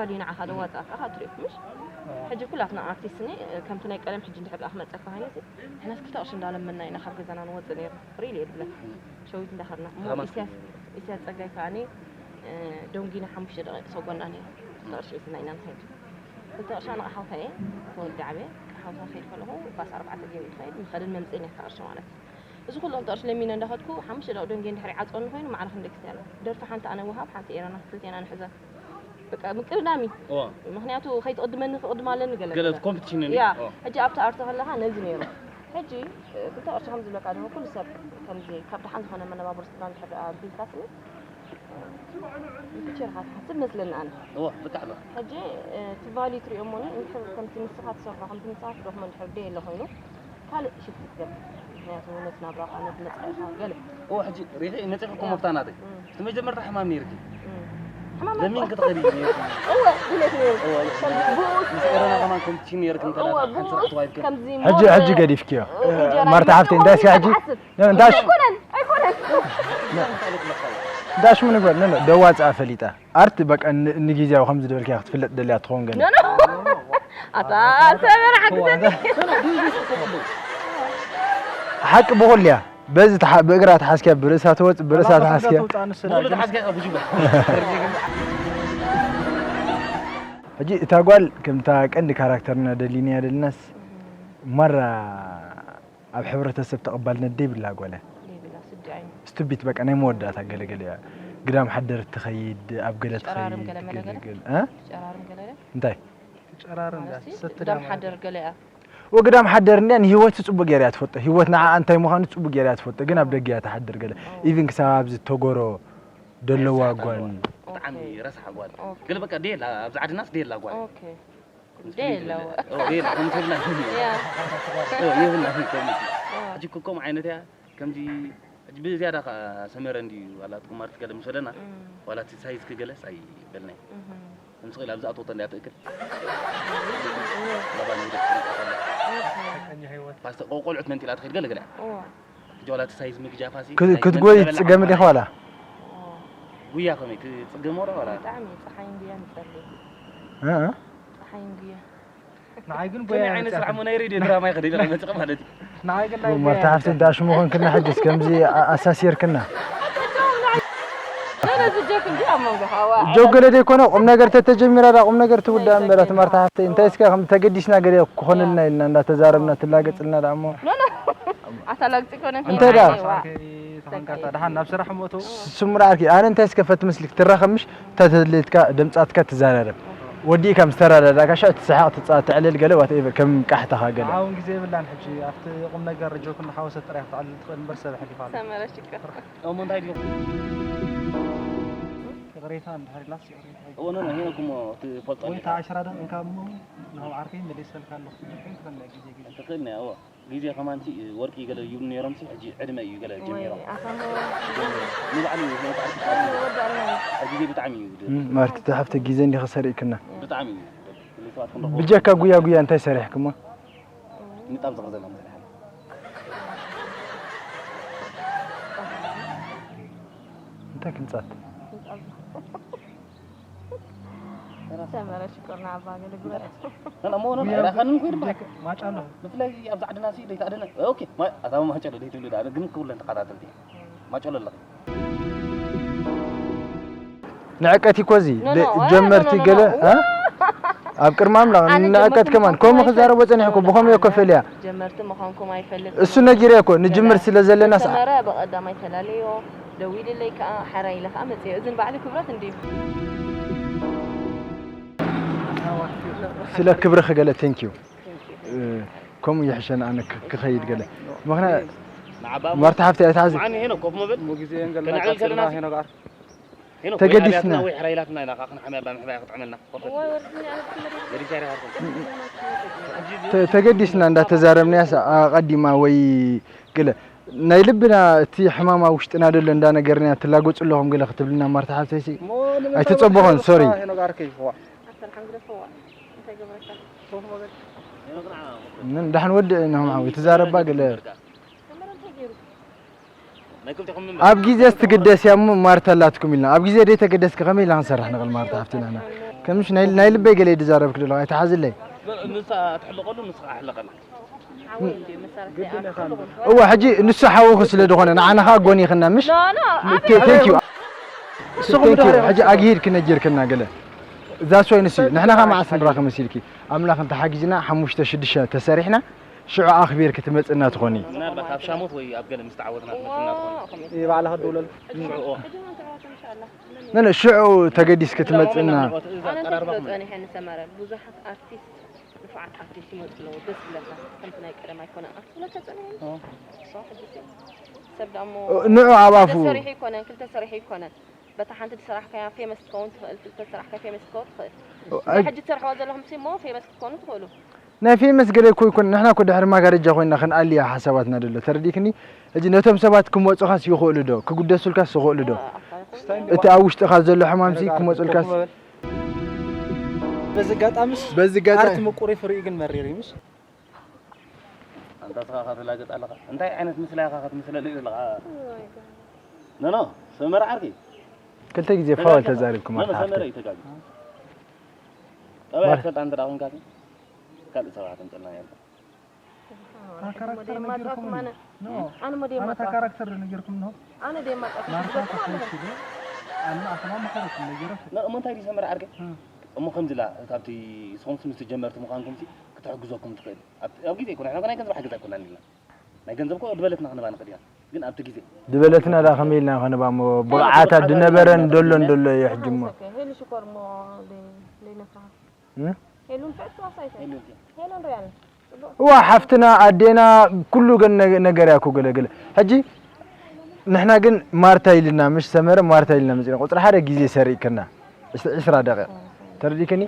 ዲ ንዓኻ ደዋፃእካ ካብ ትሪኦ ምሽ ሕጂ ኩላትና ኣርቲስት ኒ ከምቲ ናይ ቀደም ሕጂ እንድሕር ደኣ ክመፀካ ኮይነ ንሕና ክልተ ቅርሺ እንዳለመና ኢና ካብ ገዛና ንወፅእ ነይሩ ሪል እየ ዝብለካ ሸዊት እንዳኸድና እሞ ኢሳያስ ኢሳያስ ፀጋይ ከዓኒ ደንጊና ሓሙሽተ ደቂቕ ሰጎና ነይሩ ክልተ ቅርሺ ሒዝና ኢና ንኸይድ ክልተ ቅርሺ ኣነ ሓውታ እየ ተወዲ ዓበየ ሓውታ ክኸይድ ከለኹ ባስ ኣርባዕተ ገይሩ ይኸይድ ንኸድን መምፅእን እየ ክልተ ቅርሺ ማለት እዩ እዚ ኩሉ ክልተ ቅርሺ ለሚነ እንዳኸድኩ ሓሙሽተ ደቂቕ ደንጊ እንድሕር ይዓፅወኒ ኮይኑ ማዕረ ክንደይ ክስትያ ኣሎ ደርፊ ሓንቲ ኣነ ወሃብ ሓንቲ ኤረና ክልቴና ንሕዘን በቃ ምቅድዳም እዩ እዋ ምክንያቱ ከይትቅድመኒ ክቅድም ኣለኒ ገለ ገለ ገለ ኮምፒቲሽን እዩ ያ እዋ ሕጂ ኣብቲ ኣርት ከለካ ነዚ ነይሩ ሕጂ ክልተ ቅርሺ ከም ዝብለካ ድማ ኩሉ ሰብ ከምዚ ካብ ደሓን ዝኮነ መነባብሮ ስድራ እንድሕር ደኣ ኣቢልካ ስኒ ፒክቸርካ ትሓስብ መስለኒ ኣነ እዋ ብጣዕሚ ሕጂ እቲ ቫሊ ትሪኦ እሞኒ እንድሕር ከምቲ ንስኻ ትሰርሖ ከምቲ ንስኻ ትደኽሞ እንድሕር ደየ ኣሎ ኮይኑ ካልእ ሽፍት ገለ ምክንያቱ ነቲ ናብራኻ ነቲ መፅረኻ ገለ እዎ ሕጂ ሪኺ ነፂኽኩም መፍታ ናተይ እቲ መጀመርታ ሕማም ነይርኪ ለሚን ክትኸዲ ነይርኪ እወ ድሌት ነይሩ እወ ከምዚ ብኡስ ምስ ኤረና ከማን ኮምፒቲሽን ነይርኪ እንተ እወ ሓንቲ ስራሕ ብኡስ ተዋሂብኪ ከምዚ ሕጂ ሞር ሕጂ ገዲፍክዮ እንጀራ ማርታ ሓፍተይ ይመስል እንታይ እስኪ ሕጂ ትሓስብ። እንታይ እሺ? ኣይኮነን ኣይኮነን እንታይ እሺ ምን ይግበር ነ ደዋፃ ፈሊጣ ኣርት በቃ ንጊዜያዊ ከምዚ ዝበልክያ ክትፍለጥ ደልያ ትኸውን ገለ ኣታ ሰበራ ሓግዘኒ ሓቂ ብኹልያ በዚ ብእግራ ተሓዝክያ ብርእሳ ትወፅእ ብርእሳ ተሓዝክያ ሕጂ እታ ጓል ከምታ ቀንዲ ካራክተርና ደሊናያ ደልናስ ማራ ኣብ ሕብረተሰብ ተቐባልነት ደይብላ ጓለ ደይብላ ስዲ ዓይኒ ስቱቢት በቃ ናይ መወዳእታ ገለገለ እያ ግዳም ሓደር ትኸይድ ኣብ ገለ ትኸይድ ጨራርም ገለ መለገለ ገለገለ እ ጨራርም ገለለ እንታይ ጨራርም ማለት ሲ ሰትዳ ግዳም ማለት ሓደር ገለ እያ ወግዳም ሓደር እንዲያ ንህይወት ጽቡቅ ገይራ እያ ትፈልጦ ህይወት ንዓ እንታይ ምዃኑ ጽቡቅ ገይራ እያ ትፈልጦ ግን ኣብ ደገ እያ ትሓድር ገለ ኢቭን ክሳብ ኣብዚ ተጎሮ ደለዋ ጓል ብጣዕሚ ረስሓ ጓል ገለ በቃ ደየላ ኣብዚ ዓድናስ ደየላ ጓል ኦኬ ደየለዎ ደየላ ከምትብላ ያ የብላ ከምዚ ሕጂ ኮም ዓይነት እያ ከምዚ ሕጂ ብዝያዳ ከ ሰመረ እንዲ ዋላ ጥቁማር ትገለ ምስ ወደና ዋላ እቲ ሳይዝ ክገለስ ኣይበልናይ ከምዚ ክእል ኣብዚ ኣትወተ እንዲያ ትእክል ፓስተ ቆቆልዑት መንጢላ ትኸይድ ገለ ገለ ሕጂ ዋላ እቲ ሳይዝ ምግጃፋ ሲ ክትጎይ ትፅገሚ ዲኻ ዋላ ጉያ ከመይ ትፅገሞ ዶ ዋላ ብጣዕሚ ፀሓይ እንድያ ንፀሊ ፀሓይ እንድያ ንዓይ ግን ከመይ ጎያ ዓይነት ስራሕ እሞ ናይ ሬድዮ ድራማ ይኸደ ኢለ ከይመፅእ ማለት እዩ ንዓይ ግን ናይ ጎያ ማርታ ሓፍቲ እንዳ ሽሙ ኮንክና ሕጅስ ከምዚ ኣሳሲርክና ጆክ እንዲ ኣብ መንጎ ሃዋ ጆክ ገለ ዘይኮነ ቁም ነገር ተተጀሚራ ዳ ቁም ነገር ትውዳ እምበራት ማርታ ሓፍቲ እንታይ እስከ ከም ተገዲስና ገለ ክኾነልና ኢልና እንዳተዛረብና ትላገጽልና ዳ እሞ ኣታላግጽ ኮነ እንታይ ዳ ተኾንካታ ደሓን ናብ ስራሕ ሞቶ ስምራ ኣርኪ ኣነ እንታይ እስከ ፈትምስልክ ትራኸምሽ ተተልትካ ደምጻትካ ትዛራረብ ወዲእካ ምስ ተረዳዳእካ ሻዕ ትስሓቕ ትጻወት ተዕልል ገለ ዋትኤቨር ከም ቃሕታኻ ገለ ንዓ እውን ግዜ የብላን ሕጂ ኣብቲ ቁም ነገር ርጆክ እናሓወሰት ጥራይ ክትዕልል ትኽእል እምበር ሰብ ኣሕሊፋ ኣሎ ሰመረ ሽኮር እሞ እንታይ ድዩ ይቕሬታ እንድሕር ኢላስ ይቕሬታ እዎ ኖ ኖ ሄኖክ እሞ ትፈልጦ ወይ እንዲኻ። ተዓሽራ ዶ እንካ እሞ ንኸም ዓርከይ መሊሰልካ ኣለኹ ክትብል ትኽእል ናይ ግዜ ግዜ ትኽእል ናይ እዎ ግዜ ከማን ሲ ወርቂ ገለ ይብሉ ነይሮም ሲ ሕጂ ዕድመ እዩ ገለ ጀሚሮም ኣኸሞ ንባዕሉ ሄኖክ ዓርኪ ወዳልና ኣብ ግዜ ብጣዕሚ እዩ ድ- ማርቲ ተሓፍተ ግዜ እንዲኸ ሰሪእክና ብጣዕሚ እዩ ድ- ክንደይ ሰባት ክንረኽቦ ብጀካ ጉያ ጉያ እንታይ ሰሪሕክሞ ንጣብ ዝኸዘና መስለሓል እንታይ ክንጻት ሰመረ ሽኮርና ኣባ ገለ ግበረ ሰላም ሆነ ኣይራኸንን ኩይር በቃ ማጫ ኣለኹ ብፍላይ ኣብዚ ዓድና ሲ ደይታ ኣደነ ኦኬ ኣታ ማጫ ዶ ደይትብሉ ዳ ግን ክብለን ተኸታተልቲ ማጫ ኣለኹ ንዕቀት ይኮዚ ጀመርቲ ገለ ኣብ ቅድሚ ኣምላኽ ንዕቀት ከማን ከምኡ ክዛረቦ ጸኒሕኩ ብኸመይ ኮፍ ኢልያ ጀመርቲ ምዃንኩም ኣይፈልጥ እሱ ነጊረ እኮ ንጅምር ስለ ዘለና ሰዓት ሰመረ ብቐዳማይ ተላለዮ ደዊልለይ ከዓ ሓራይ ኢለ ከዓ መፅዮ እዝን ባዕሊ ክብረት እንድዩ ስለ ክብርኺ ገለ ቴንኪዩ ከምኡ ይሕሸን ኣነ ክኸይድ ገለ ምኽንያት ማርታ ሓፍቲ ኣይትሓዚ ተገዲስና ተገዲስና እንዳተዛረብናያስ ኣቐዲማ ወይ ገለ ናይ ልብና እቲ ሕማማ ውሽጥና ደሎ እንዳነገርናያ ትላጎፁ ኣለኹም ገለ ክትብልና ማርታ ሓፍተይሲ ኣይተፀበኾን ሶሪ ምን ዳሕን ወዲ ናም ዓው ትዛረባ ገለ ኣብ ግዜ ስትግደስ እያ እሞ ማርታ ኣላትኩም ኢልና ኣብ ግዜ ደይ ተገደስኪ ከመይ ኢልና ክንሰርሕ ንኽእል ማርታ ሓፍትና ከምሽ ናይ ናይ ልበይ ገለ ድዛረብክ ደለኹ ኣይተሓዝለይ። ንሳ ትሕለቀሉ ንስኻ ኣሕለቀላ። ሓወይ እንዲ መሳርሒ ኣክሉ እወ ሕጂ ንሱ ሓውኺ ስለ ዝኾነ ንዓና ኸዓ ጎኒኽና ምሽ ኖ ኖ ቴንክ ዩ። ሕጂ ኣግሂድኪ ነጊርክና ገለ እዛ ስወይ ንሱ ንሕና ኸዓ መዓስ ንራኸብ መሲልኪ ኣምላኽ እንተሓጊዝና ሓሙሽተ ሽዱሽተ ተሰሪሕና ሽዑ ኣኽቢርኪ ትመጽእና ትኾኒ። ምናልባት ኣብ ሻሞት ወይ ኣብ ገለ ምስ ተዓወትና ትመጽእና ትኾኒ። ይህ ባዕልኻ ትደውለሉ። ሽዑ ነነ ሽዑ ተገዲስኪ ትመጽእና። እዛ ኣነ ኣቀራርባኹም ተዝብሎ ጸኒሐ ንሰመረ ብዙሓት ኣርቲስት ንፉዓት ኣርቲስት ይመጹ ኣለዉ ደስ ይብለካ ከምቲ ናይ ቀደም ኣይኮነ ኣርቲስት ብለካ ጸኒሐ ንሱ ሕጂ ሰብ ደሞ ንዑ ኣብ ኣፉ ተሰሪሑ ይኮነን ክልተ ሰሪሑ ይኮነን በታ ሓንቲ ዝሰራሕካያ ፌመስ ትኸውን ትኽእል ክልተ ዝሰራሕካያ ፌመስ ክትከውን ትኽእል ናይ ሕጂ ትሰርሕዎ ዘለኹም ሲ እሞ ፌመስ ክትኮኑ ትኽእሉ ናይ ፌመስ ገለ እኮ ይኮን ንሕና እኮ ድሕሪ ማጋረጃ ኮይና ክንኣልያ ሓሳባትና ደሎ ተረዲክኒ። ሕጂ ነቶም ሰባት ክመፁኻስ ይኽእሉ ዶ ክጉደሱልካስ ይኽእሉ ዶ? እቲ ኣብ ውሽጥኻ ዘሎ ሕማምሲ ክመፁልካስ በዚ ኣጋጣሚስ በዚ ኣጋጣሚ ኣርት ምቁር ፍርኡ ግን መሪር እዩ ምሽ ኣንታ ስኻ ከተላግጥ ኣለኻ እንታይ ዓይነት ምስላ ኢኻ ክትምስለሉ እዩ ዘለኻ ኖኖ ሰመረ ዓርኪ ክልተ ግዜ ፋወል ተዛሪብኩም ኖኖ ኣርት ሰመረ እዩ ተጋጊ ጠባይ ትፈልጣ እንተ ደኣ ኮንካ ካልእ ሰባት ኣምፀልና ነርካ ካራክተር ነጊርኩም ኣነ ሞ ደየማጣ ካራክተር ነጊርኩም ነው ኣነ ደየማጣ ማርታ ተፈይሽ ዶ ኣነ ኣኸማ መኸረኩም ነጊረኩ እሞ እንታይ ድዩ ሰመረ ዓርከይ እሞ ከምዚ ላ ካብቲ ንስኹምስ ምስቲ ጀመርቲ ምዃንኩምሲ ክትሕግዘኩም ትኽእል ኣብ ኣብ ግዜ ይኮነ ሕና ናይ ገንዘብ ሓገዝ ኣይኮናን ኢልና ናይ ገንዘብ ኮ ድበለትና ክንባ ንኽእል ኢና ግን ኣብቲ ግዜ ድበለትና ዳ ከመይ ኢልና ከነባ እሞ ብቕዓታ ድነበረን ደሎን ደሎ እዩ ሕጂ እሞ ሄሉ ሽኮር ሞ ደይነፍራ እም? ሄሉን ፍዕት ዋሳይተ ሄሉን ሪያል እዋ ሓፍትና ኣዴና ኩሉ ገን ነገ- ነገር ያኩ ገለገለ ሕጂ ንሕና ግን ማርታ ኢልና ምሽ ሰመረ ማርታ ኢልና መፅና ቁፅሪ ሓደ ግዜ ሰሪቅክና ዕስ- ዕስራ ደቂቕ ተረዲክኒ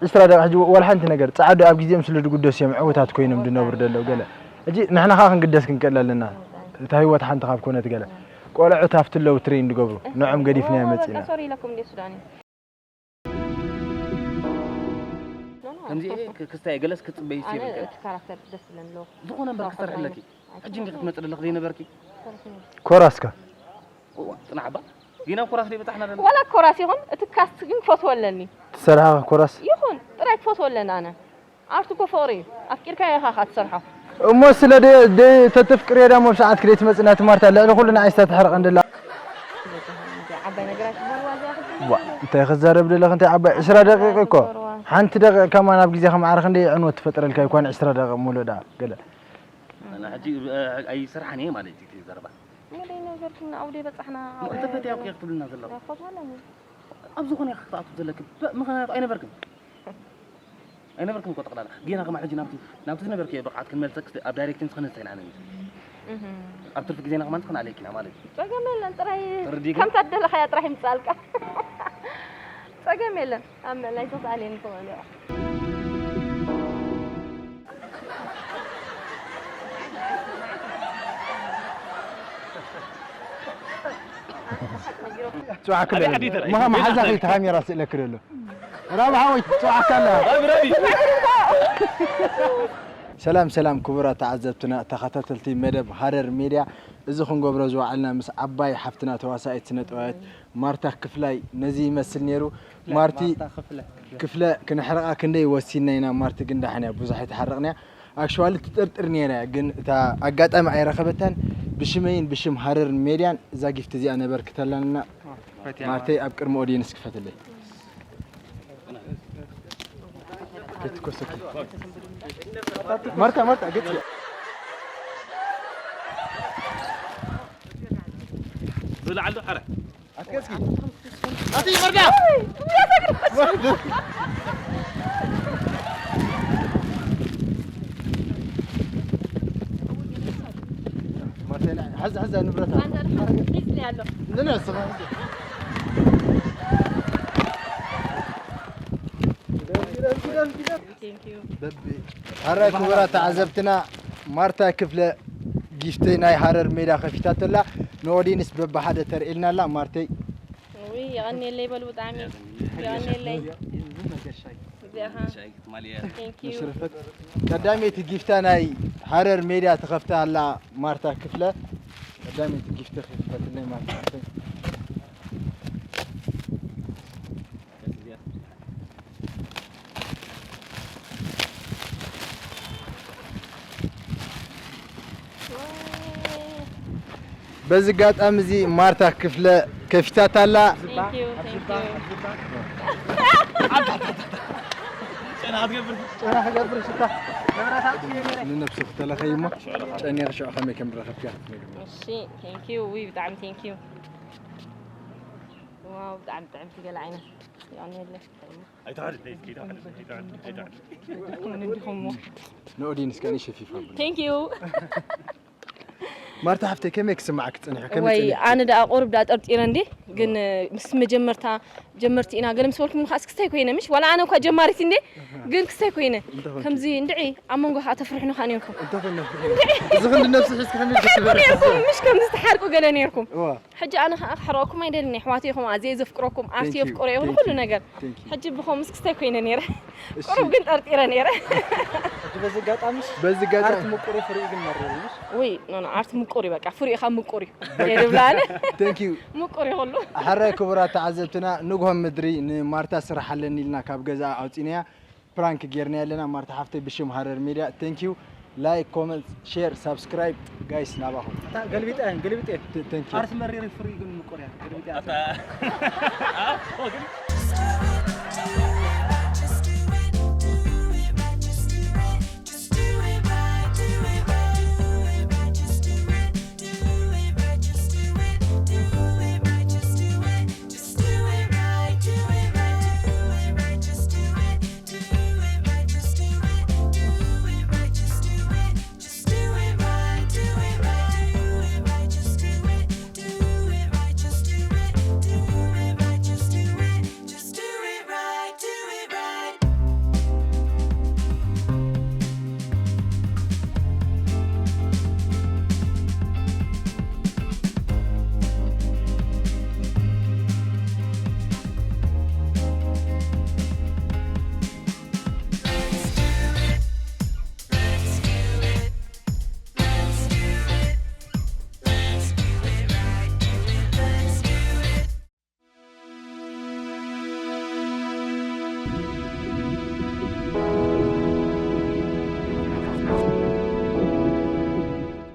ዕስራ ደቂቕ ሕጂ ወላ ሓንቲ ነገር ፃዓዱ ኣብ ግዜኦም ስለ ዝጉደሱ እዮም ዕውታት ኮይኖም ዝነብሩ ዘለዉ ገለ ሕጂ ንሕና ከዓ ክንግደስ ክንክእል ኣለና እታ ህይወት ሓንቲ ካብ ኮነት ገለ ቆልዑት ኣብቲ ኣለዉ ትሬን ዝገብሩ ንዖም ገዲፍና መፂና ሶሪ ኢለኩም እንዴ ሱዳኒ ከምዚ ክስታይ ገለስ ክፅበይ ኣነ ይብል እቲ ካራክተር ደስ ዝብለኒ ኣለዎ ዝኾነ እምበር ክሰርሕ ኣለኪ ሕጂ እንዲ ክትመፅእ ዘለክ ዘይነበርኪ ኮራስካ እዋ ፅናሕ ባ ጊና ኮራስ ዘይበፃሕና ደና ዋላ ኮራስ ይኹን እቲ ካስት ግን ክፈትዎ ኣለኒ ትሰርሓ ኮራስ ይኹን ጥራይ ክፈትዎ ኣለኒ ኣነ ኣርት እኮ ፍቕሪ እዩ ኣፍቂርካዮ ኢኻ ኻ ትሰርሖ እሞ ስለ ተተፍቅርዮ ዳ መብስዓት ክደይ ትመፅና ትማርታ ልዕሊ ኩሉ ንዓይ ዝተትሕርቐን ደላ ዓባይ ነገራት ዝበልዋ እዚኣ ክትብል ዋ እንታይ ክዛረብ ደለኽ እንታይ ዓባይ ዕስራ ደቂቕ እኮ ሓንቲ ደቂቕ ከማን ኣብ ግዜ ከማዕረ ክንደይ ዕንወት ትፈጥረልካ ይኳን ዕስራ ደቂቕ ሙሉእ ዳ ገለ ኣነ ሕጂ ኣይሰርሓን እየ ማለት እዩ እቲ ዘረባ ንደይ ነገር ግን ኣብደ በፃሕና እንተፈትያ እኮ ክትብልና ዘለኹ ፎቶ ኣለኒ ኣብ ዝኾነ ኢኻ ክትኣቱ ዘለኪ ምኽንያቱ ኣይነበርክን ኣይነበርክን እኮ ጠቕላላ ጌና ከማ ሕጂ ናብቲ ናብቲ ዝነበርክዮ ብቕዓት ክንመልሰክ ኣብ ዳይሬክቲንግ ክንስተ ኢና ነኒ ኣብ ትርፊ ግዜና ከማን ክንኣለየኪና ማለት እዩ ጸገም የለን ጥራይ ተረዲእኪ? ከምታ ደለኻያ ጥራይ ምጻልካ ጸገም የለን ኣብ ምእላይ ተስኣልየኒ ትኽእሉ ኢኹም ጽዋዕ ክለ መሓዛ ከይተ ካሜራ ስእለክ ደሎ ራብ ሓወይ ጽዋዕካ ኣላ ሰላም ሰላም ክቡራት ተዓዘብትና ተኸታተልቲ መደብ ሃረር ሜድያ እዚ ክንገብሮ ዝወዓልና ምስ ዓባይ ሓፍትና ተዋሳኢት ስነ ጥበባዊት ማርታ ክፍላይ ነዚ ይመስል ነይሩ ማርቲ ክፍለ ክነሕርቓ ክንደይ ወሲና ኢና ማርቲ ግን ዳሕንያ ብዙሕ ኣይተሓረቕንያ ኣክሽዋሊ ትጥርጥር ነይራ ግን እታ ኣጋጣሚ ኣይረኸበታን ብሽመይን ብሽም ሃረር ሜድያን እዛ ጊፍት እዚኣ ነበርክተላንና ማርተይ ኣብ ቅድሚ ኦዲየንስ ክፈትለይ ከይትኮሰኪ ማርታ ማርታ ገጽ ብላዓሉ ሓረ ኣትገጽኪ ኣቲ መርዳ ማርታ ሓዛ ሓዛ ንብረታ ሒዝኒ ኣሎ ንነስኻ Thank you. በቢ ሃራይ ክቡራት ተዓዘብትና ማርታ ክፍለ ጊፍቲ ናይ ሃረር ሜዳ ከፊታቶላ ንኦዲንስ በብሓደ ተርእልናላ ማርተይ ውይ የቐንየለይ በሉ ብጣዕሚ የቐንየለይ እዚኣኻ ሻይ ክትማልየ Thank you. ሽርፈት ቀዳመይቲ ጊፍታ ናይ ሃረር ሜዳ ትኸፍታ ኣላ ማርታ ክፍለ ቀዳመይቲ ጊፍቲ ከፊታትለይ ማርታ ክፍለ በዚ ኣጋጣሚ እዚ ማርታ ክፍለ ከፊታታ ኣላ። Thank you, thank you. ጨና ክገብር ሽታ ንነብሱ ክተለኸይ እሞ ጨኒቕ ሽዑ ከመይ ከም ዝረኸብክያ ክትነግርና። እሺ፣ thank you. ውይ ብጣዕሚ thank you. ዋው ብጣዕሚ ጥዕምቲ ገለ ዓይነት። ያኔለ ኣይትሓድግ፣ ኣይትሓድግ፣ ኣይትሓድግ፣ ኣይትሓድግ። ምን እንዲኹም ንኦዲንስ ከኒ ሸፊፋ ብሎ። Thank you. ማርታ ሓፍተይ ከመይ ክስምዓክ ጸኒሑ? ከመይ ወይ ጸኒሑ? ኣነ ደኣ ቁሩብ ደኣ ጠርጢረ እንዴ፣ ግን ምስ መጀመርታ ጀመርቲ ኢና ገለ ምስ በልኩም ከኣ ክስታይ ኮይነ ምሽ ዋላ ኣነ እኳ ጀማሪት እንዴ፣ ግን ክስታይ ኮይነ እንተኾንኪ? ከምዚ እንድዒ ኣብ መንጎ ከኣ ተፍርሕኑ ከኣ ነርኩም እንተኾነ እዚ ክንዲ ነብሲ ሒዝኪ ከመይ ክትብል? ነርኩም ምሽ ከምዚ ተሓርቁ ገለ ነርኩም። እዋ ሕጂ ኣነ ከኣ ክሕረቁኩም ኣይደልን፣ ኣሕዋተይ ኢኹም፣ ኣዝየ ዘፍቅረኩም፣ ኣርሲ Thank you, የፍቅሮ እየ thank ብኩሉ you, ነገር። thank you. ሕጂ ብኸምስ ክስታይ ኮይነ ነረ። እሺ። ቁሩብ ግን ጠርጢረ ነረ። ሕጂ በዚ ኣጋጣሚ በዚ ኣጋጣሚ ኣርት ምቁሪ ፍርኢ ግን መሪር እዩ። ውይ ኖ ኖ ኣርት ምቁር እዩ በቃ ፍሪእኻ ምቁር እዩ። የድብላለ Thank you. ምቁር እዩ ኩሉ። ሕራይ ክቡራት ተዓዘብትና ንግሆ ምድሪ ንማርታ ስራሕ ኣለኒ ኢልና ካብ ገዛ ኣውፂናያ ፕራንክ ጌርና ኣለና። ማርታ ሓፍተይ ብሽም ሃረር ሚድያ thank you. Like, comment, share, subscribe guys ናባኹም። ኣታ ገልቢጠ ገልቢጠ Thank you. ኣርት መሪር ፍሪ ግን ምቁር እያ ገልቢጠ።